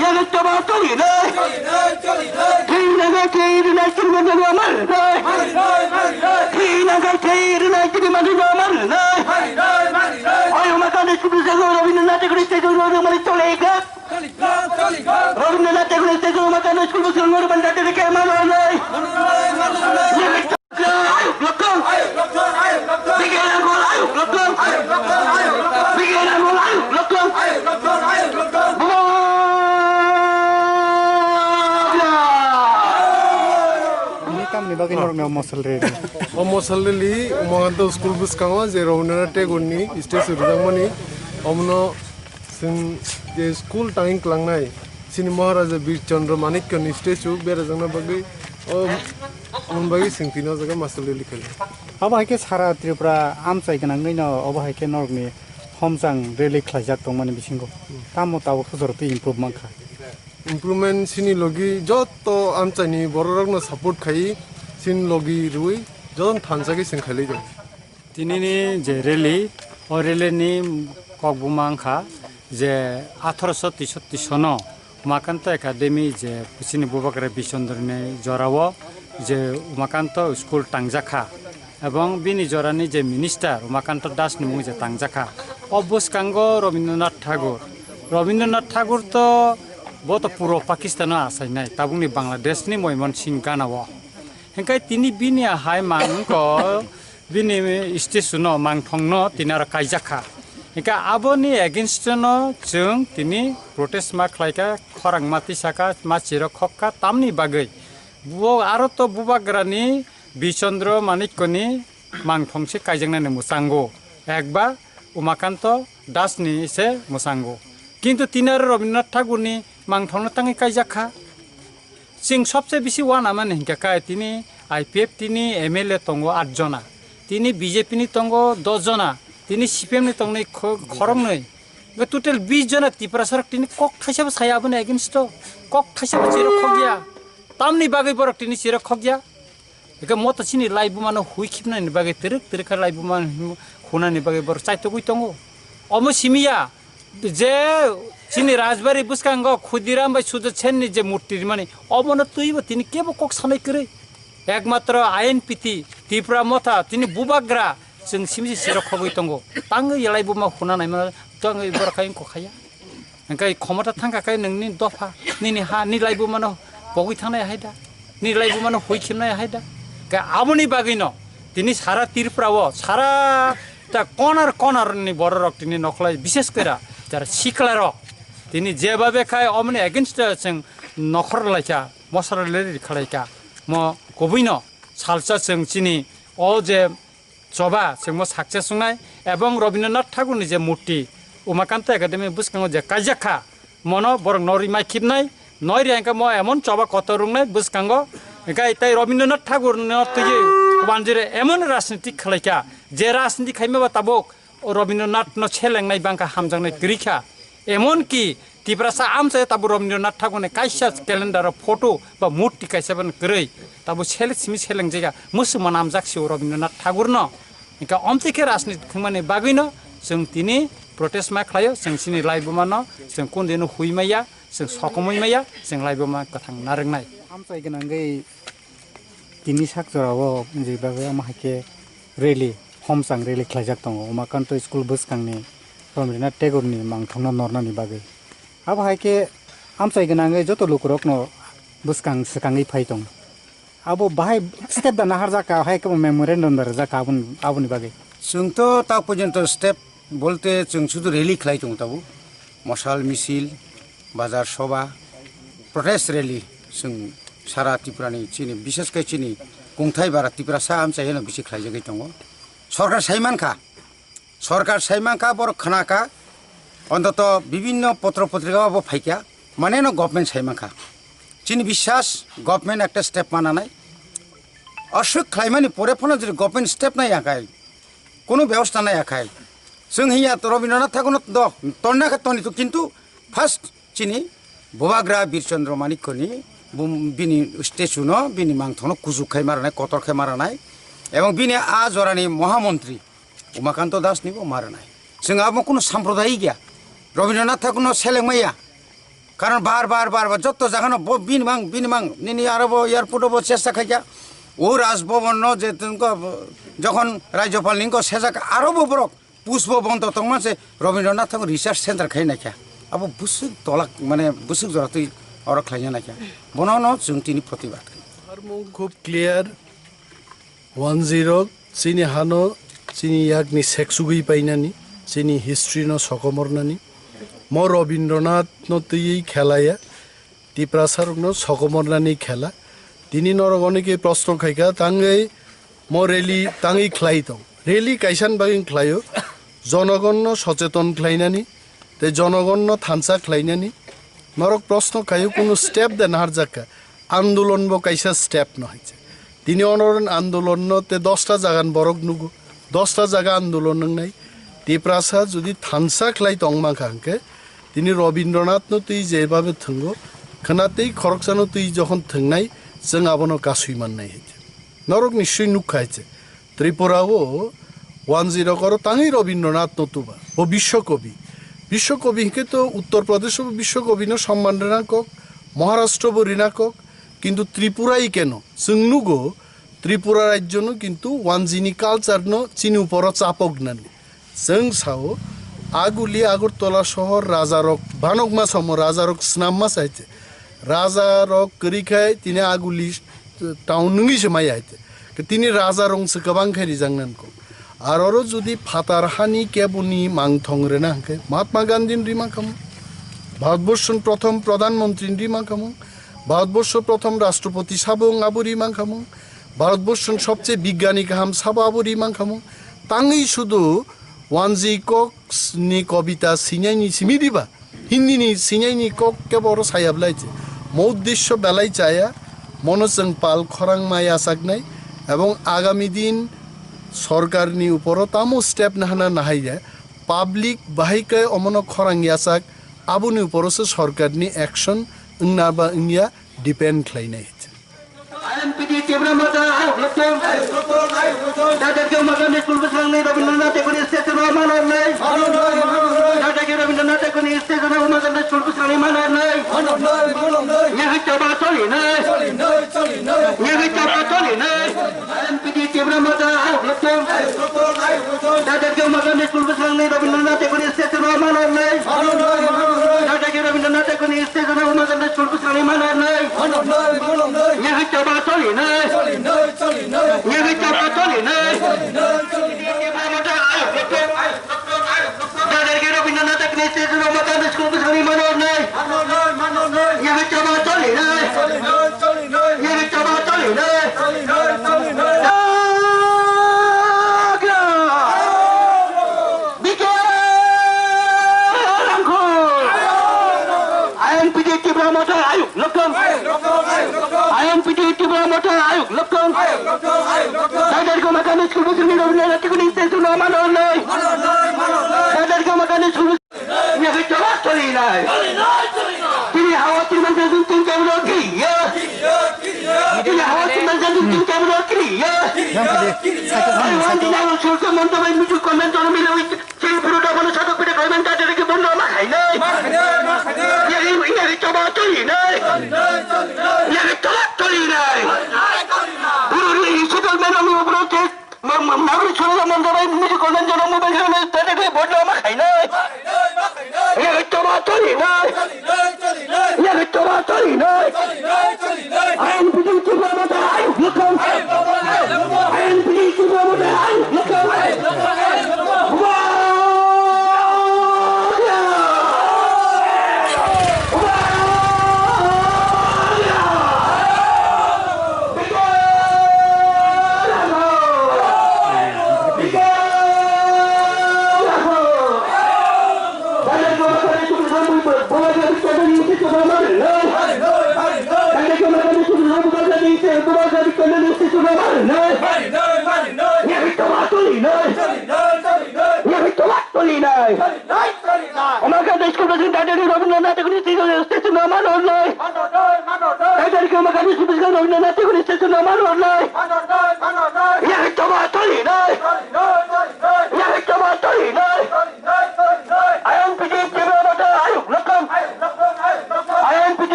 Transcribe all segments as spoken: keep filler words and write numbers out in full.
Yang coba choli nai. Thina ga thina chirma ga mar nai. Thina ga thina chirma ga mar nai. Ayo makana sudu sa Rabindranath Tagore te go mari chole ga. Rabindranath Tagore te go makana sudu sa Rabindranath Tagore ke mar nai. Bini tamni bagwi norokni o mosol rally? O mosol rally Umakanta school bwskango je Rabindranath Tagore ni statue rwjakmani, omono chwng je school tangwi kwlangnai chini Maharaja Bir Chandra Manikya ni statue berajakna bagwi o Omo bagwi chwng tini o jaga mosol rally khainai. Abo hai khe sara Tripura amchai gwnangwi no obo hai khe norokni homchang rally khlaijak tongmani bisingo. Hmm. Tamo tabuk hwsaro twi improve mankha. Improvement chini logi joto amchaini bororokno support khai chini logi rwui jotono thansa khe chwng khailai tongo. Tinini je rally, o rally ni kok buma wngkha je athroso teisottisono Umakanta Academy je chini Bubagra Bichandra ni jorao je Umakanta school tangjakha, ebong bini jorani je minister Umakanta Das ni mung je tangjakha. O bwskango Rabindranath Tagore, Rabindranath Tagore to bo to puro Pakistan o achainai, tabukni Bangladesh ni Moimansingh gana o. Hingke tini bini hai mangko bini statue no mangthong no tini aro kaijak kha. Hingke aboni against no chwng tini protest ma khlai kha, khorang ma tisa kha, ma chirok khok kha, tamni bagwi bo aro to Bubagra ni Bichandra Manikya ni mangthong se kaijaknani mwchango, ekba Umakanto Das ni se mwchango. Kintu tini aro Rabindranath Tagore ni mangthong no tangwi kaijak kha. Chwng sobse bisi uanamani hinkhe kha tini I P F T ni M L A tongo aat jona, tini B J P ni tongo dos jona, tini C P M ni tongnai kho-, khoroknwi. Hwnkhe total bis jona Tiprasa rok tini kok thaisa bo saya aboni against o, kok thaisa bo chirok khokya. Tamni bagwi borok tini chirok khokya. Hwnkhe moto chini laibuma no hui khibnani bagwi twrwk twrwk khe laibuma hunani bagwi borok chaitogwi tongo. Omo simi ya. Je chini Rajbari bwskango Khudiram bai Sujat Sen ni je murti rimani, obono twibo tini kebo kok sanai kwrwi. Ekmatro I N P T, Tipra Motha, tini Bubagra, chwng simi se sirok khogwi tongo. Tangwi laibuma huna naima, tangwi borok hai wngkha ya. Hingkhe khomota thangkha khe nwngni dopha, nini ha, ni laibumano pogwi thangnai hai da. Ni laibumano hui khimnai hai da. Khe aboni bagwino tini sara Tripura o, sara ta konar konar ni bororok tini nokhlai, bishes kera jara siklarok tini jebabe khai omoni against o chwng nokhor laikha, mosra leri khlaikha, mo kubuino salsa chwng chini o je choba chwngmo success wngnai, ebong Rabindranath Thakurni je murti Umakanta Academy bwskango je kaijak kha, mono borok norwi mai khibnai, noiri hwnkhe mo emon choba kotor wngnai bwskango, hwnkhe tei Rabindranath Thakurno twiwi wanjire emon rajniti khlaikha, je rajniti khaima ba tabuk Rabindranathno selengnai bangkha, hamjaknai kwrwi kha. Emon ki Tiprasa amchai tabuk Rabindranath Thakurni kaisa calendar o photo ba murti kaisa ban kwrwi tabuk sele simi selengjaya, muchungma namjak si o Rabindranath Thakurno. Hingkhe omtwi khe rajniti khwngmani bagwino chwng tini protest ma khlaio, chwng chini laibumano chwng kundino hui maya, chwng sokomwi maya, chwng laibuma kwthang narwknai. Amchai gwnangwi tini sak jorao je bagwi omo hai khe rally, homchang rally khlaijak tongo Umakanto school bwskangni Rabindranath Tagorni mangthokno nornani bagwi. Abo hai khe amchai gwnangwi joto lukurokno bwskang swkangwi phai tongo. Abo bahai step da naharjak kha, hai khe memorandum da rwjak kha aboni, aboni bagwi. Chwng to ta porjonto step bolte chwng sudu rally khlai tongo tabuk. Mosal misil, bazar soba, protest rally chwng sara Tripura ni chini, bishes khe chini kungthai bara Tiprasa amchai heno bisi khlaijagwi tongo. Sorkar sai mankha, sorkar sai mankha, borok khna kha, ontoto bibinno potro potrika bo phaikha, mane no government sai mankha. Chini biswas government ekta step mananai. Aswk khlaimani pore phano jodi government step nai yakhai, kono bebosta nai yakhai, chwng hiya to Rabindranath Thakurno do torna khe toni to, kintu first chini Bubagra Bir Chandra Manikyani bum-, bini statue no, bini mangthokno kuchuk khai maranai, kotor khai maranai, ebong bini a jorani Mohamontri Umakanto Das ni bo maranai. Chwng abo kuno samprodayik ya. Rabindranath Thakurno seleng maya. Karon bar, bar, bar, bar, jotto jagano bo bini mang, bini mang, nini aro bo airport o bo chesta khaikha. O Raj Bhavan no je tengko, jokhon Rajyapal ni ko sejak aro bo borok pushpo bondo tongma se Rabindranath Thakur Research Center khai naikha. Abo busuk tolak, mane busuk jora twi oro khlaina naikha. Bono no chwng tini protibad khainai. Harmung khub clear. Wanjwirok chini hano chini yakni seksugwi painani, chini history no sokomornani. Mo Rabindranath no twiwi khelaya, Tiprasa rokno sokomornani khela. Tini norok onike proshno khaikha, tangwi mo rally tangwi khlai tong. Rally kaisan bagwi khlaio, jonogonno socheton khlainani, tei jonogonno thansa khlainani. Norok proshno khaio, kunu step de naharjakha. Andolon bo kaisa step no hai se. Tini onoron andolon no te dosta jagan borok nugo. Dosta jaga andolon wngnai. Tiprasa jodi thansa khlai tongma kha hwnkhe, tini Rabindranath no twi jebabe thwngo, khwna tei khoroksa no twi jokhon thwngnai, chwng abono kasui mannai hai se. Norok ni swi nukha hai se. Tripura o wanjwirok oro tangwi Rabindranath no tuba. Bo Biswakobi. Biswakobi hwnkhe to Uttar Pradesh o bo Biswakobi no somman rina kok, Maharashtra bo rina kok, kintu Tripura i keno? Chwng nugo Tripura rajyo no kintu wanjwi ni culture no chini uporo chapok nani. Chwng sao, aguli Agartala sohor rajarok banokma somo rajarok snamma saite. Rajarok kwrwi khai tini aguli town nungwi se maya haite. Tini rajarok se kwbang khai rijak nangkho. Ar oro jodi phatar hani keboni mangthong rwna hwnkhe Mahatma Gandhi ni rima khamung, Bharatborsho ni prothom Pradhan Mantri ni rima khamung, Bharatborsho prothom Rashtrapati sabo wng abo rima khamung, Bharatborsho ni sobche bigyani kaham sabo abo rima khamung. Tangwi sudu wanjwi kok ni kobita sinai ni simi diba? Hindi ni sinai ni kok kebo oro saya belai se. Mo uddesho belai chaya, mono chwng pal khorang ma yachaknai, ebong agami din sorkar ni uporo tamo step nahana nahai ya, public bahai kai omono khorang yachak, aboni uporo se sorkar ni action wngna ba wngya depend khlainai. I N P T Tipra Motha, ayuk lokthung. Dadar ke makan di school besang ni Rabindranath Tagore statue no manor nai. Dadar ke Rabindranath Tagore statue no makan di school besang ni manor nai. Nyahai chaba choli nai. Nyahai chaba choli nai. I N P T Tipra Motha, ayuk lokthung. Dadar ke makan di school besang ni Rabindranath Tagore statue no manor nai. Dadar ke Rabindranath Tagore statue no makan di school besang ni manor nai. Nyahai chaba choli nai. Nyahai chaba choli nai. Dadar ke Rabindranath Tagore statue no makan di school besang ni manor nai. Nyahai chaba choli nai. Nyahai chaba choli nai. Bike Rangkhol. I N P T Tipra Motha ayuk lokthung. I N P T Tipra Motha ayuk lokthung. Dadar ke makan di school besang ni Rabindranath Tagore statue no manor nai. Dadar ke makan di school Nyahai chaba choli nai. Tini hawa tini mansa dun tin kami no kiri ya. Tini hawa tini mansa dun tin kami no kiri ya. Ai wan di nang sul ke mon to bai mutu comment to mila wi. Chini puru da bono sato pide comment ta tere ke bondo ma khai nai. Nyahai, nyahai chaba choli nai. Nyahai chaba choli nai. Puru ni settlement ni upor ke Ma-, ma-, magri chhurwi ya monjak bai, miji kolmen jono mobile kheno nai, tete khe vote lama khainai. Yakhe choba cholinai. Yakhe choba cholinai. I N P T Tipra Motha ayuk lokthung. I N P T Tipra Motha ayuk lokthung. Omakha High School President Dadar Rabindranath Tagore ni statue no manor nai. Dadar ke Omakha High School President Rabindranath Tagore ni statue no manor nai. Yakhe choba cholinai. Yakhe choba cholinai. I N P T Tipra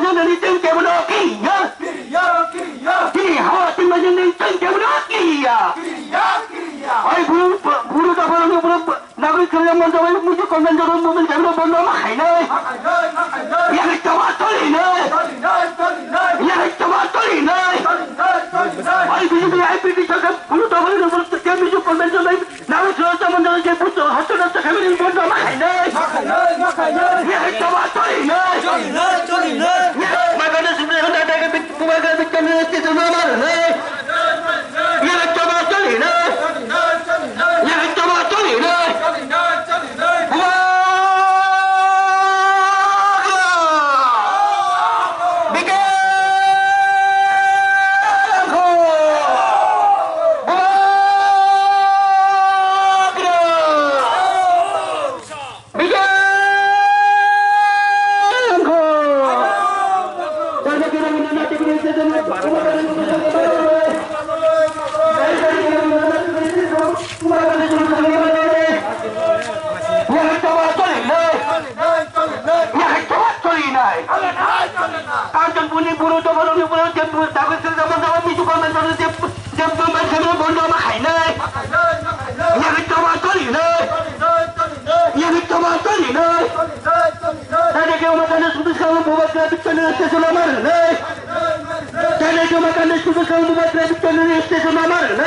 Nini teng kebono kiriya. Kiriya, kiriya. Tini hawa tini majang nini teng kebono kiriya. Kiriya, kiriya. Ai buru, buru da buru, buru, nagri kiriya mon da buru, muju kondan da buru, muju kebono bondo ma khainai. Ma khainai, ma khainai. Ya khe chama toli nai. Toli nai, toli nai. Ya khe chama toli nai. Toli nai, toli nai. Ai B J P, I P F T sarkar buru da buru, buru, muju kondan da buru. Nang sura ta mandal je puto, hoto na ta kami ni bondo ma khainai. Ma khainai, ma khainai. Ya hai tama toli nai. Toli nai, toli nai. Ya hai magana sumre handa daga bit, magana bit kami ni state na mar nai. Ya hai tama toli nai. Ya hai tama toli nai. Bubagra! Bike! Kanchonpurni buru dophani buru jembu dagu sir jabon jabon misu kondan jabon jembu jembu man jembu bondo ma khainai. Yagi toma toli nai. Yagi toma toli nai. Tade ke uma tane sudu sir bubagra bichanu station amar nai. Tade ke uma tane sudu sir bubagra bichanu station amar nai.